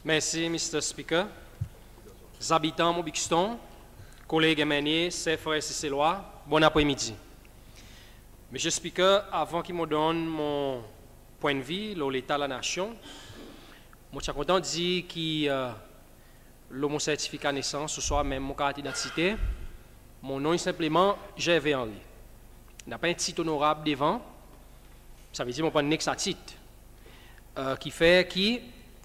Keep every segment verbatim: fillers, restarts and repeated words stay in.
Mersi Mr Speaker. Zabitan Mont Buxton, koleg MNA, ser, frer Seselwa, bonn apre midi. Mr Speaker, avan ki mon donn mon pwennvi lo leta lanasyon, mon ti a kontan dir ki lo mon sertifika nesans ouswa menm mon kart idantite, mon non i senpleman Gervais Henrie. Napa en tit Onorab devan, savedir mon pa'n nek sa tit. Ki fer ki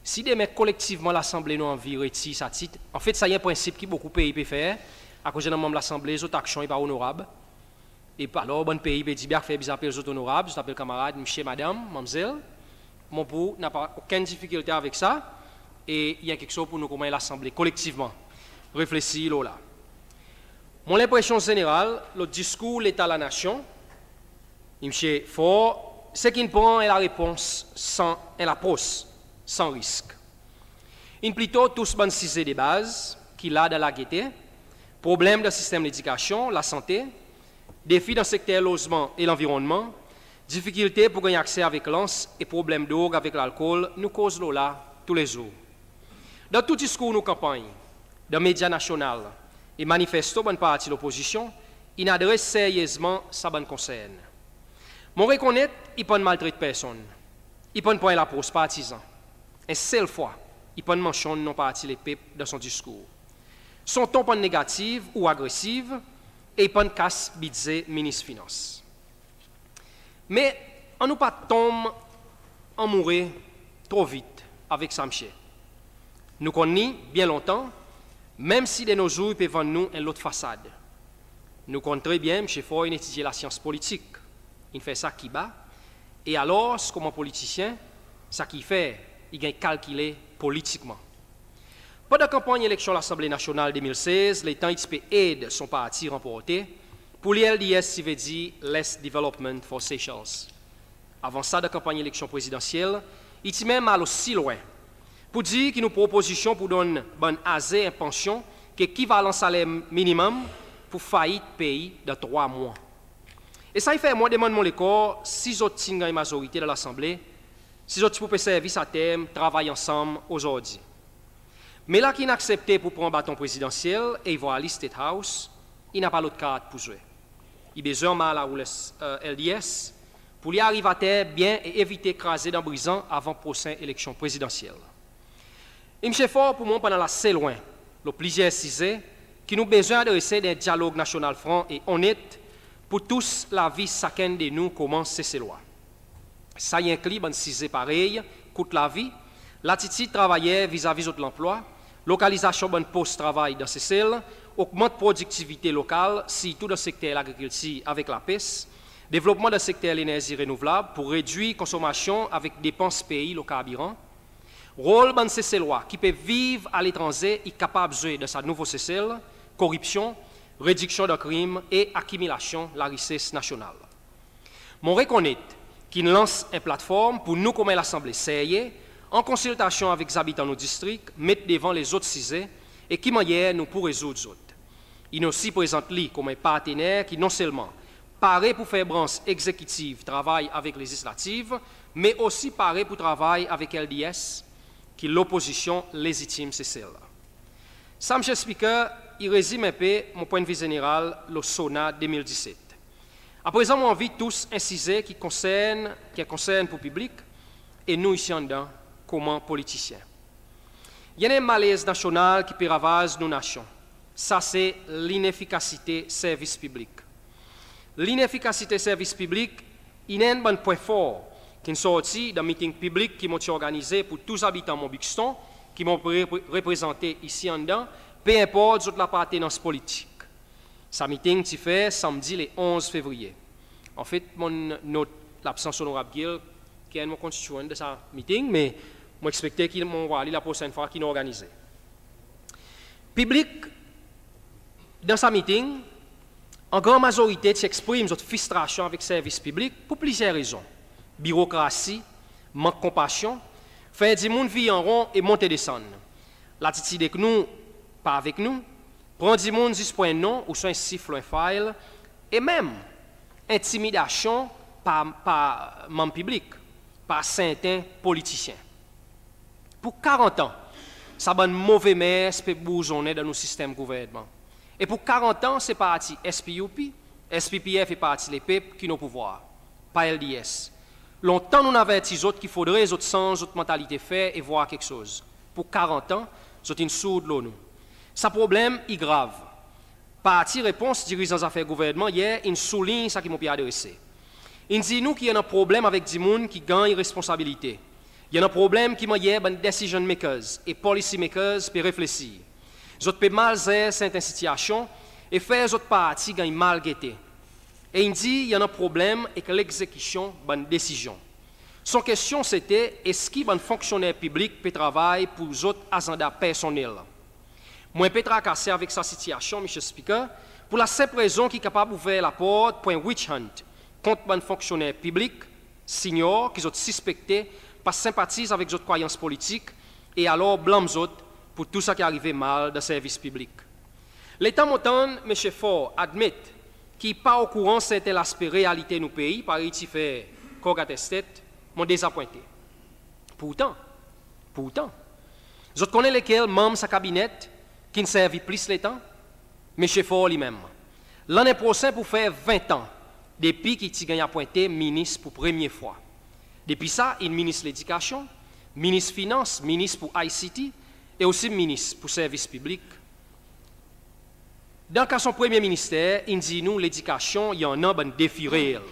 si demen kolektivman Lasanble nou anvi retir sa tit, anfet sa i en prensip ki bokou pei pe fer, akoz i annan manm Lasanble zot aksyon i pa Onorab. E alor bann pei pe dir, be afer bizin apel zot Onorab, zot apel kanmarad, msye, madanm, manmzel. Mon pou napa okenn difikilte avek sa, e i en keksoz pour nou konman en Lasanble kolektivman reflesir lo la. Mon lenpresyon zeneral lo diskour leta lanasyon Msye Faure, se ki in pran en larepons san, en lapros san risk. In plito tous bann size debaz ki la dan lagete, problenm dan sistenm ledikasyon, lasante, defi dan sekter lozman e lanvironnman, difikilte pour ganny akse avek lans e problenm drog avek lalkol nou koz lo la toulezour. Dan tou diskour nou kanpanny, dan medya nasyonal e manifesto bann parti lopozisyon in adres seryezman sa bann konsern. Mon rekonnet i pa'n maltret personn, i pa'n pran en lapros partizan. En sel fwa i pa'n mansyonn non Parti Lepep dan son diskour. Son ton pa'n negativ ou agresiv e i pa'n kas Bidze Minis Finans. Me annou pa tonm anmoure tro vit avek sa msye. Nou konn li byen lontan, menm si de no zour i pe vann nou en lot fasad. Nou konn tre byen Msye Faure in etidye lasyans politik, in fer sa Kiba, e alors konman politisyen, sa ki i fer i ganny kalkile politikman. Pandan kanpanny eleksyon Lasanble Nasyonal de mil sez, letan i ti pe ed son parti ranporte, pour li LDS ti vedir Less Development for Seychelles. Avan sa, dan kanpanny eleksyon prezidansyel, i ti menm al osi lwen pour dir ki nou propozisyon pour donn bann aze en pansyon ki ekivalan saler minimum pour fayit pei dan trwa mwan. E sa i fer mwan demann mon lekor si zot ti'n ganny mazorite dan Lasanble, si zot ti pou pe servi sa term travay ansanm ozordi. Me la ki in aksepte pour pran baton prezidansyel e i vwar li State House, i napa lot kart pour zwe. I bezwen anmar laroul LDS pour li ariv ater byen e evite kraze dan brizan avan prosen eleksyon prezidansyel. Msye Faure, pour mwan pa annan lase lwen lo plizyer size ki nou bezwen adrese dan en dyalog nasyonal fran e onnet pour tous lavi sakenn de nou konman Seselwa. Sa i enkli bann size parey kout lavi, latitid travayer vizavi zot lanplwa, lokalizasyon bann pos travay dan Sesel, ogmant prodiktivite lokal, sirtou dan sekter lagrikiltir avek lapes, devlopman dan sekter lenerzi renouvlab pour redwir konsonmasyon avek depans pei lo karbiran, rol bann Seselwa ki pe viv aletranze i kapab zwe dan sa nouvo Sesel, koripsyon, rediksyon dan krim e akimilasyon larises nasyonal. Mon rekonnet ki in lans en platform pour nou konman en Lasanble serye, an konsiltasyon avek zabitan nou distrik, met devan lezot size e ki mannyer nou pou rezourd zot. In osi prezant li konman en partner ki non selman pare pour fer brans egzekitiv travay avek lezislativ, me osi pare pour travay avek LDS ki lopozisyon lezitim Sesel. Sa, Mr Speaker, i rezim en pe mon pwennvi zeneral lo SONA de mil diset. Aprezan mon anvi tous en size ki konsern, ki en konsern pour piblik e nou isi anndan konman politisyen. I annan en malez nasyonal ki pe ravaz nou nasyon. Sa se linefikasite servis piblik. Linefikasite servis piblik in enn bann pwen for ki'n sorti dan miting piblik ki mon ti organize pour tou zabitan Mont Buxton ki mon pe reprezante isi anndan, pe enport zot lapartenans politik. Sa miting ti fer Sanmdi le onz Fevriye. Anfet mon'n not labsans Onorab Gill ki enn mon constituent dan sa miting, me mon ekspekte ki mon vwar li laprosenn fwa ki nou organize. Piblik dan sa miting an gran mazorite ti eksprim zot fristrasyon avek servis piblik pour plizyer rezon: birokrasi, mank konpasyon, fer dimoun vir an ron e monte desann, latitid ek nou pa avek nou, pran dimoun zis pour en non ouswa en sif lo en fayl, e menm entimidasyon par, par manm piblik, par serten politisyen. Pour karant an, Sa bann move mers pe bourzonnen dan nou sistenm gouvernman. E pour karant an, se parti S P U P, S P P F e Parti Lepep ki'n o pouvwar, pa L D S. Lontan nou'n averti zot ki fodre zot sanz zot mantalite fer e vwar keksoz. Pour karant an, zot in sourd lo nou. Sa problenm i grav. Parti Repons, dirizan zafer gouvernman, yer in souliny sa ki mon pe adrese. In dir nou ki i annan problenm avek dimoun ki ganny responsabilite. I annan problenm ki mannyer bann decision makers e policy makers pe reflesir. Zot pe mal zer serten sitiasyon e fer zot parti ganny mal gete. E in dir i annan problenm ek legzekisyon bann desizyon. Son kestyon sete, eski bann fonksyoner piblik pe travay pour zot azanda personnel? Mon en pe trakase avek sa sitiasyon, Mr Speaker, pour lasenp rezon ki i kapab ouver laport pour en witch hunt kont bann fonksyoner piblik senior ki zot sispekte pa senpatiz avek zot krwayans politik e alor blanm zot pour tou sa ki arive mal dan servis piblik. Letan mon tann Mr Faure admet ki i pa okouran serten laspe realite nou pei, parey i ti fer Corgat Estate, mon dezapwente. Pourtan, pourtan, zot konnen lekel manm sa kabinet ki'n servi plis letan? Mr Faure li menm. Lannen prosen pou fer ven an depi ki i ti ganny apwente minis pour premye fwa. Depi sa, in Minis Ledikasyon, Minis Finans, Minis pour I C T e osi Minis pour Servis Piblik. Dan ka son premye minister, in dir nou ledikasyon i annan bann defi reel.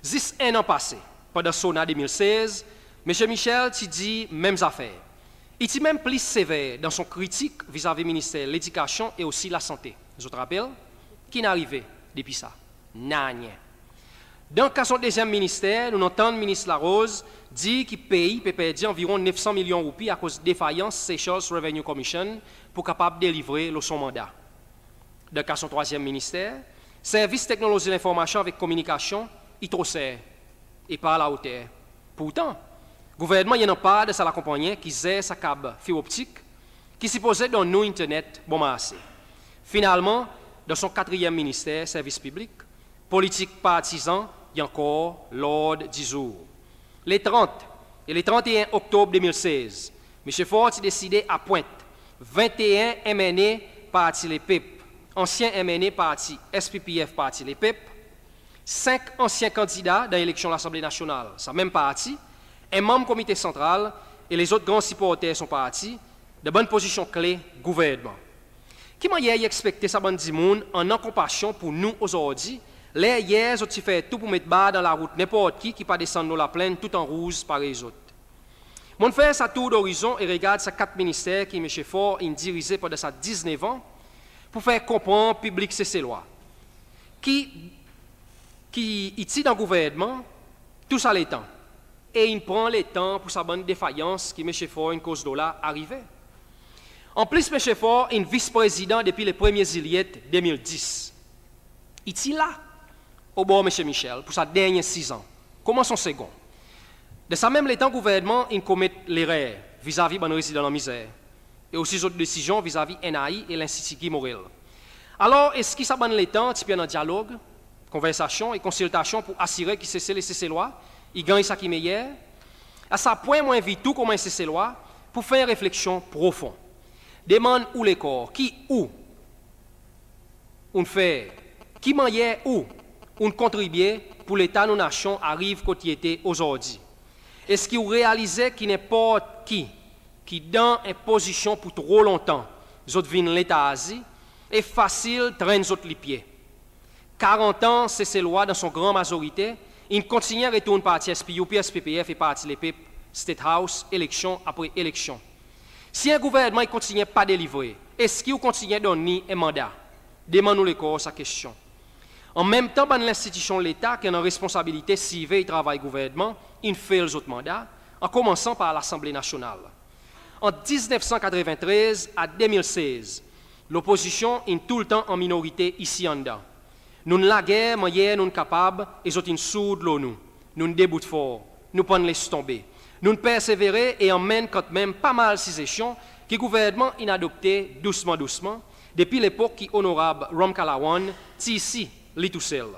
Zis en an pase, pandan SONA de mil sez, Mr Michel ti dir menm zafer. I ti menm plis sever dan son kritik vizavi Minister Ledikasyon e osi Lasante. Zot rapel? Ki'n arive depi sa? Nanryen. Dan ka son dezyenm minister, nou'n antann Minis Larose dir ki pei pe perdi anviron nef san milyon roupi akoz defayans Seychelles Revenue Commission pour kapab delivre lo son manda. Dan ka son trwazyenm minister, servis teknolozi lenformasyon avek kominikasyon i tro ser e pa alaoter. Pourtan, gouvernman i annan par dan sa lakonpannyen ki zer sa kab fiber optik ki sipoze donn nou internet bon marse. Finalman, dan son katriyenm minister, Servis Piblik, politik partizan i ankor lord di zour. Le trant e le tranteen Oktob de mil sez, Mr Faure ti deside apwent venteen MNA Parti Lepep, ansyen MNA parti S P P F Parti Lepep, senk ansyen kandida dan eleksyon Lasanble Nasyonal sa menm parti, en manm Komite Santral e lezot gran siporter son parti dan bann pozisyon kle gouvernman. Ki mannyer i ekspekte sa bann dimoun annan konpasyon pour nou ozordi, ler yer zot ti fer tou pour met bar dan larout nenport ki ki pa desann lo laplenn tou an rouz parey zot? Mon'n fer sa tour dorizon e regard sa kat minister ki Mr Faure in dirize pandan sa diznef an pour fer konpran piblik Seselwa ki, ki i ti dan gouvernman tou sa letan e in pran letan pour sa bann defayans ki Mr Faure in koz lo la arive. Anplis, Mr Faure in Vis-Prezidan depi le premye Zilyet de mil dis. I ti la obor Mr Michel pour sa dernyen siz an, konman son segon. Dan sa menm letan, gouvernman in komet lerer vizavi bann rezidan lanmizer e osi zot desizyon vizavi N I E e Lenstiti Guy Morel. Alor, eski sa bann letan ti pe annan dyalog, konversasyon e konsiltasyon pour asire ki Sesel e Seselwa i ganny sa ki meyer? A sa pwen, mon envit ou konman en Seselwa pour fer en refleksyon profon. Demann ou lekor, ki ou ou'n fer? Ki mannyer ou ou'n kontribye pour leta nou nasyon ariv kot i ete ozordi? Eski ou realize ki nenport ki, ki dan en pozisyon pour tro lontan, zot vin letarzi e fasil trenn zot lipye? Karant an, Seselwa dan son gran mazorite in kontinyen retourn parti S P U P, S P P F e Parti Lepep, State House, eleksyon apre eleksyon. Si en gouvernman i kontinyen pa delivre, eski ou kontinyen donn li en manda? Demann ou lekor sa kestyon. An menm tan, bann lenstitisyon leta ki annan responsabilite sirvey travay gouvernman in fail zot manda, an konmansan par Lasanble Nasyonal. Ant diznef san katreven trez a de mil sez, lopozisyon in toultan an minorite isi anndan. Nou'n lager mannyer nou'n kapab e zot in sourd lo nou. Nou'n debout for, nou pa'n les tonbe. Nou'n persevere e anmenn kantmenm pa mal sizesyon ki gouvernman in adopte dousman dousman, depi lepok ki Onorab Ramkalawan ti isi li tousel.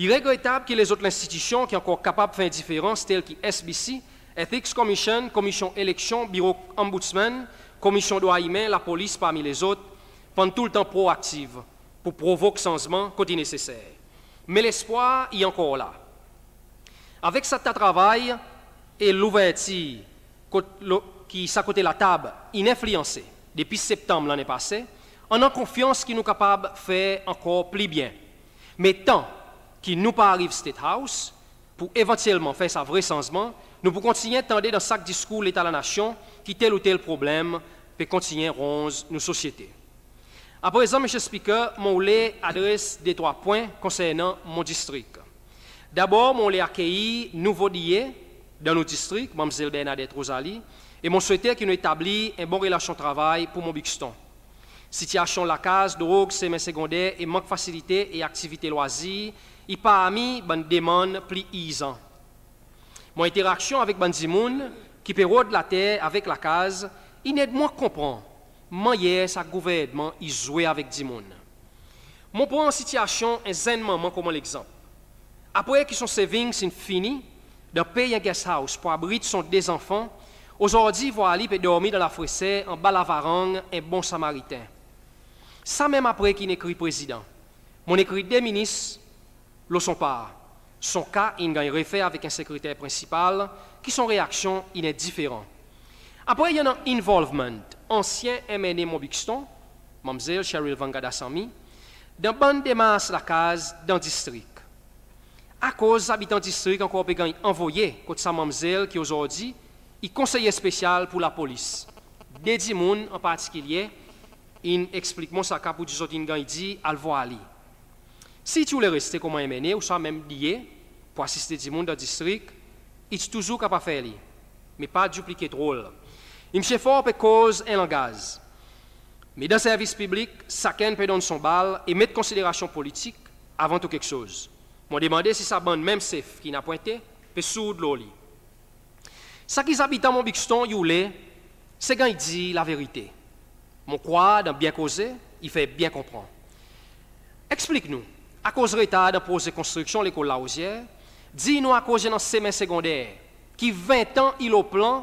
I regretab ki lezot lenstitisyon ki ankor kapab fer en diferans, tel ki S B C, Ethics Commission, Komisyon Eleksyon, Biro Ombudsman, Komisyon Drwa Imen, Lapolis parmi lezot, pa'n toultan proaktiv pour provok sanzman kot i neseser. Me lespwar i ankor la. Avek sa ta travay e louvertir kot lo, ki sa kote latab in enfliyanse depi Septanm lannen pase, annan konfyans ki nou kapab fer ankor pli byen. Me tan ki nou pa ariv State House pour evantyelman fer sa vre sanzman, nou pou kontinyen tande dan sak diskour Leta Lanasyon ki tel ou tel problenm pe kontinyen ronz nou sosyete. Aprezan, Mr Speaker, mon oule adres de trwa pwen konsernan mon distrik. Dabor, mon oule akeyir nouvo DA dan nou distrik, Manmzel Bernadette Rosalie, e mon swete ki nou etablir en bon relasyon travay pour Mont Buxton. Sitiasyon lakaz, drog, semen segonder e mank fasilite e aktivite lwazir i parmi bann demann pli irzan. Mon enteraksyon avek bann dimoun ki pe rod later avek lakaz in ed mwan konpran mannyer sa gouvernman i zwe avek dimoun. Mon pran sitiasyon en zenn manman konman legzanp. Apre ki son savings in fini dan pey en guest house pour abrit son de zanfan, ozordi vwar li pe dormi dan lafreser anba lavarang en bon Samariten. Sa menm apre ki in ekrir Prezidan. Mon'n ekrir de Minis lo son par. Son ka in ganny refer avek en Sekreter Prensipal ki son reaksyon in en diferan. Apre i annan involvement ansyen MNA Mont Buxton, Manmzel Sheryl Vangadasamy, dan bann demars lakaz dan distrik. Akoz zabitan distrik ankor pe ganny anvoye kot sa manmzel ki ozordi i Konseye Spesyal pour Lapolis? De dimoun an partikilye in eksplik mon sa ka pour dir zot in ganny dir al vwar li. Si i ti oule reste konman MNA ouswa menm DA pour asiste dimoun dan distrik, i ti touzour kapab fer li, me pa duplicate rol. Msye Faure pe koz en langaz. Me dan servis piblik, sakenn pe donn son bal e met konsiderasyon politik avan tou keksoz. Mon demande si sa bann menm sef ki in apwente pe sourd lo li. Sa ki zabitan Mont Buxton i oule, se ganny dir laverite. Mon krwar dan byen koze, i fer byen konpran. Eksplik nou, akoz retar dan proze konstriksyon lekol La Rosière? Dir nou akoz i annan semen segonder ki ven an i lo plan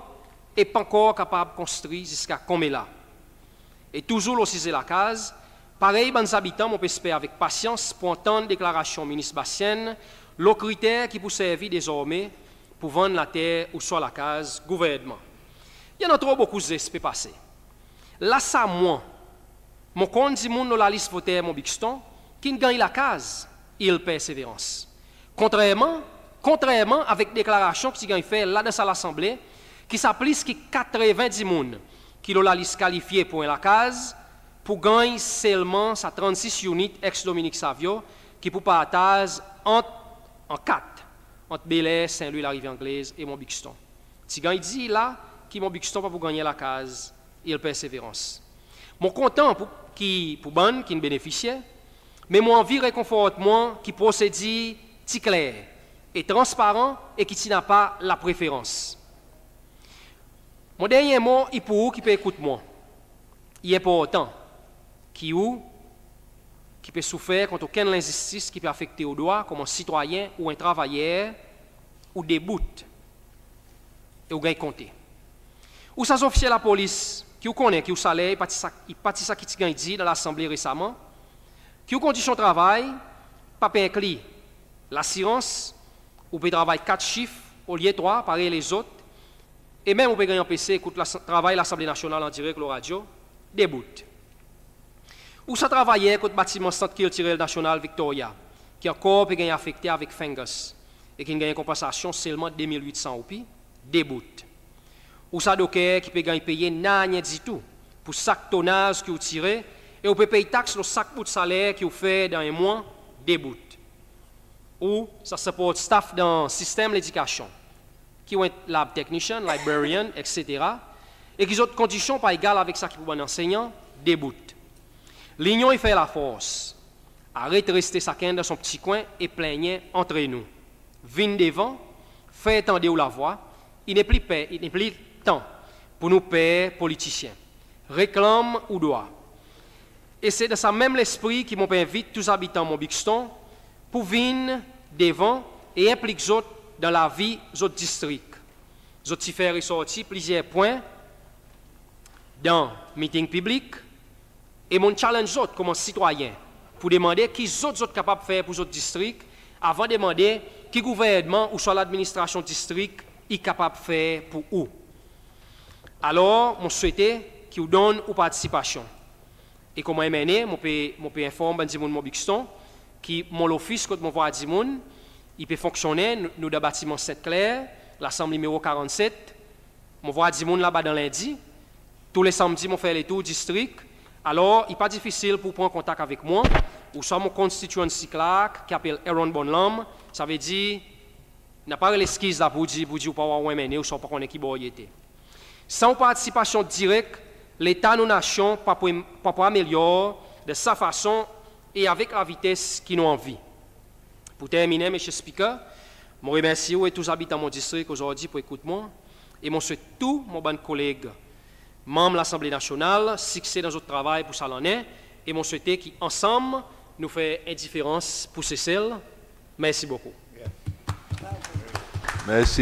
e pa ankor kapab konstri ziska konmela? E touzour lo size lakaz, parey bann zabitan, mon pe esper avek pasyans pour antann deklarasyon Minis Bastienne lo kriter ki pou servi dezormen pour vann later ouswa lakaz gouvernman. I annan tro bokou zes pe pase. La sa mwan, mon konn dimoun lo lalis voter Mont Buxton ki'n ganny lakaz Ile Perseverance. Kontrerman, kontrerman avek deklarasyon ki ti ganny fer la dan sa Lasanble, ki sa plis ki katreven dimoun ki lo lalis kalifye pour en lakaz, pou ganny selman sa trannsis unit ex Dominique Savio ki pou partaz ant, an kat, ant Bel Air, Saint Louis, Larivière Anglaise e Mont Buxton. Ti ganny dir la ki Mont Buxton pa pou ganny en lakaz Ile Perseverance. Mon kontan pour, ki, pour bann ki'n benefisye, me mon anvi rekonfort mwan ki prosedir ti kler e transparan e ki ti napa lapreferans. Mon dernyen mo i pour ou ki pe ekout mwan. I enportan ki ou ki pe soufer kont okenn lenzistis ki pe afekte ou drwa konman sitwayen ou en travayer, ou debout e ou ganny konte. Ou sa zofisye lapolis ki ou konnen ki ou saler i pa ti sa, i pa ti sa ki ti ganny dir dan Lasanble resaman, ki ou kondisyon travay pa pe enkli lasirans, ou pe travay kat shif olye trwa parey lezot, e menm ou pe ganny anpese ekout la, travay Lasanble Nasyonal an direk lo radyo, debout. Ou sa travayer kot batiman Sant Kiltirel Nasyonal Victoria, ki ankor pe ganny afekte avek fungus e ki'n ganny en konpansasyon selman de mil wit san roupi, debout. Ou sa doker ki pe ganny peye nanryen ditou pour sak tonaz ki ou tire e ou pe pey taks lo sak bout saler ki ou fer dan en mwan, debout. Ou sa support staff dan sistenm ledikasyon, ki ou en lab technician, librarian, etsetera, e ki zot kondisyon pa egal avek sa ki pour bann ansennyan, debout. Linyon i fer lafors. Aret reste sakenn dan son pti kwen e plennyen antre nou. Vin devan, fer tande ou lavwa, i nepli per, i nepli tan pour nou per politisyen. Reklanm ou drwa. E se dan sa menm lespri ki mon pe envit tou zabitan Mont Buxton pour vin devan e enplik zot dan lavi zot distrik. Zot ti fer resorti plizyer pwen dan meeting piblik, e mon'n challenge zot konman sitwayen pour demande ki zot, zot kapab fer pour zot distrik, avan demande ki gouvernman ouswa ladministrasyon distrik i kapab fer pour ou. Alor, mon swete ki ou donn ou partisipasyon. E konman MNA, mon pe, mon pe enform bann dimoun Mont Buxton ki mon lofis kot mon vwar dimoun i pe fonksyonnen, nou, nou dan batiman Sainte Claire, Lasanm nimero karannset. Mon vwar dimoun laba dan Lendi. Tou le Sanmdi mon fer letour distrik. Alor, i pa difisil pour pran kontak avek mwan, ouswa mon constituency clerk ki apel Aaron Bonhomme, savedir napa rel eskiz la pour dir, pour dir ou pa war ou MNA, ouswa ou pa konnen ki bor i ete. San ou partisipasyon direk, leta nou nasyon pa pou, pa pou amelyor dan sa fason e avek lavites ki nou anvi. Pour terminen, Mr Speaker, mon remersi ou e tou zabitan mon distrik ozordi pour ekout mwan, e mon swet tou mon bann koleg Manm Lasanble Nasyonal sikse dan zot travay pour sa lannen, e mon swete ki ansanm nou fer en diferans pour Sesel. Mersi bokou. Mersi.